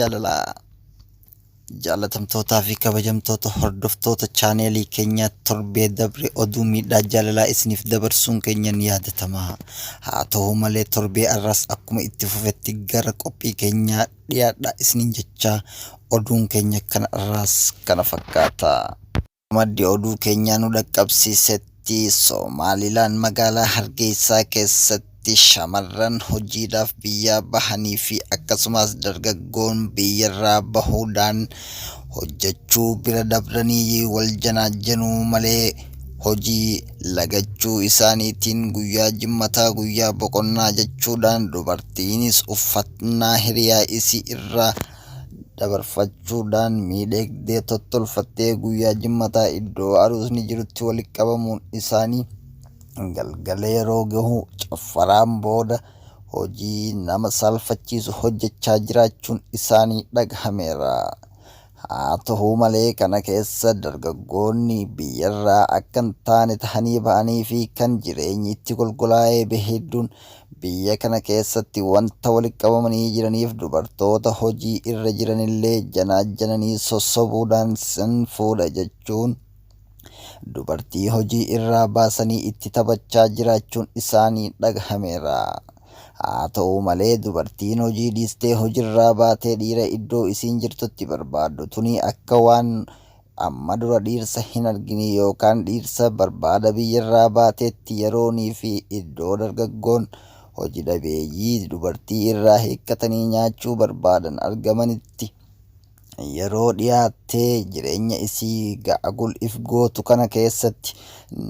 Jaalalaa. Jaalatamtootaa fi kabajamtoota hordoftoota chaaneelii keenyaa torbee dabre oduu miidhaa jaalalaa isiniif dabarsuun keenya ni yaadatama. Haa ta'u malee torbee har'aas akkuma itti fufetti gara qophii keenyaa dhiyaadhaa isiniin jechaa oduun keenya kana irraas kana fakkaata. Maddi oduu keenyaa nu dhaqqabsiisetti Somaalilaan magaalaa Hargeysaa keessatti shamarran hojiidhaaf biyyaa bahanii fi akkasumas dargaggoon biyyarraa bahuudhaan hojjechuu bira dabranii wal janaajjanuu malee hojii lagachuu isaaniitiin guyyaa Jimmataa guyyaa boqonnaa jechuudhaan dubartiinis uffannaa hiriyaa isii irraa dabarfachuudhaan miidhegdee tottolfattee guyyaa Jimmataa iddoo aruusni jirutti walitti qabamuun isaanii galgala yeroo gahu caffaraan booda hojii nama saalfachiisu hojjechaa jiraachuun isaanii dhagahameera. Haa tahu malee kana keessa dargaggoonni biyyarraa akka hin taane tahanii bahanii fi kan jireenyi itti golgolaa'ee bahe hedduun biyya kana keessatti wanta walitti qabamanii jiraniif dubartoota hojii irra jiranillee janaajjananii sossobuudhaan sin fuudha jechuun dubartii hojii irraa baasanii itti taphachaa jiraachuun isaanii dhagahameera. Haa ta'u malee dubartiin hojii dhiistee hojirraa baatee dhiira iddoo isiin jirtutti barbaaddu tuni akka waan amma dura dhiirsa hin arginii yookaan dhiirsa barbaada biyyarraa baateetti yeroonii fi iddoo dargaggoon hoji dhabeeyyii dubartii irraa hiikkatanii nyaachuu barbaadan argamanitti yeroo dhiyaattee jireenya isii ga'agul if gootu kana keessatti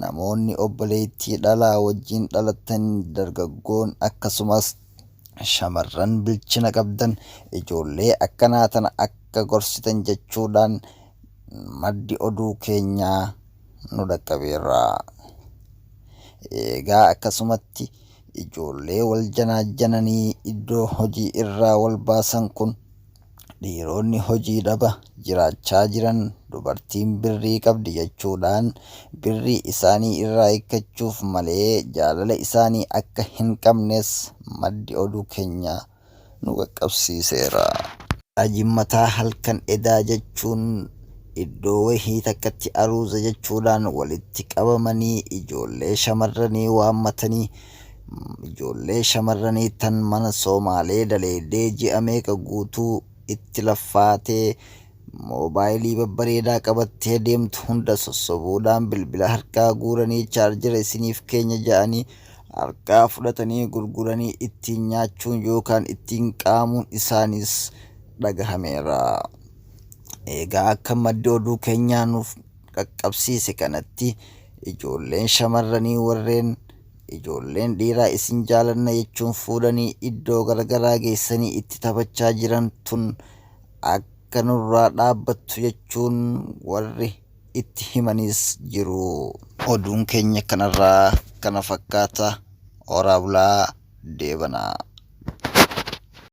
namoonni obboleettii dhalaa wajjin dhalatan dargaggoon akkasumas shamarran bilchina qabdan ijoollee akkanaa tana akka gorsitan jechuudhaan maddi oduu keenyaa nu dhaqqabeera. Eegaa akkasumatti ijoollee wal janaajjananii iddoo hojii irraa wal baasan kun Dhiironni hojii dhaba jiraachaa jiran dubartiin birrii qabdi jechuudhaan birrii isaanii irraa hiikkachuuf malee jaalala isaanii akka hin qabnes maddi oduu keenyaa nu qaqqabsiiseera. Jimmataa halkan edaa jechuun iddoo wahii takkatti aruuza jechuudhaan walitti qabamanii ijoollee shamarranii waammatanii Ijoollee shamarranii tan mana Soomaalee daleeydee ji'a meeqa guutuu itti laffaatee moobaayilii babbareedaa qabattee deemtu hunda sossobuudhaan bilbila harkaa guuranii chaarjera isiniif keenya ja'anii harkaa fudhatanii gurguranii ittiin nyaachuun yookaan ittiin qaamuun isaaniis dhagahameera. Eegaa akka maddi oduu keenyaa nuuf qaqqabsiise kanatti ijoolleen shamarranii warreen Ijoolleen dhiiraa isin jaalanna jechuun fuudhanii iddoo garagaraa geessanii itti taphachaa jiran tun akka nurraa dhaabbattu jechuun warri itti himanis jiru. Oduun keenya kanarraa kana fakkaata. Horaa bulaa deebanaa.